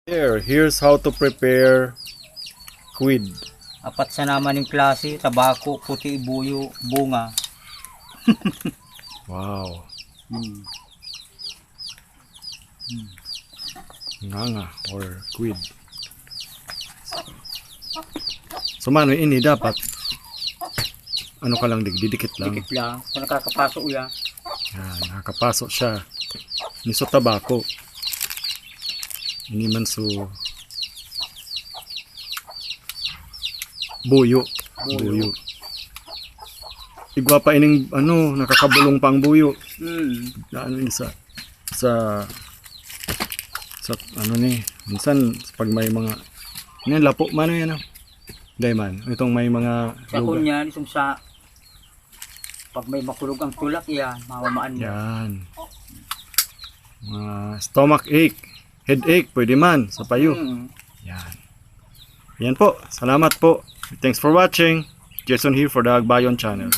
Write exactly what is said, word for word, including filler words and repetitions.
Here, here's how to prepare quid. Apat sana man ning klase, tabako, puti, buyo, bunga. Wow. Hmm. Nganga or quid. So, mano ini dapat? Ano ka lang, dig-, didikit lang. Dikit lang. Kung nakakapaso yan. Yan, nakakapaso siya. Ini so tabako. Ini man so buyo. Buyo. Buyo. Igwa pa ining, ano, nakakabulong pang buyo. Hmm. Na ano yun sa, sa, sa, ano ni, minsan pag may mga, yan, lapo man yan, ah. Dahil man, itong may mga Sa luga. Kunya, itong sa, pag may makulog ang tulak yan, mamamaan mo. Yan. Mga stomach ache, headache, pwede man, sa payo. Hmm. Yan. Yan po. Salamat po. Thanks for watching. Jason here for the Agbayon Channel.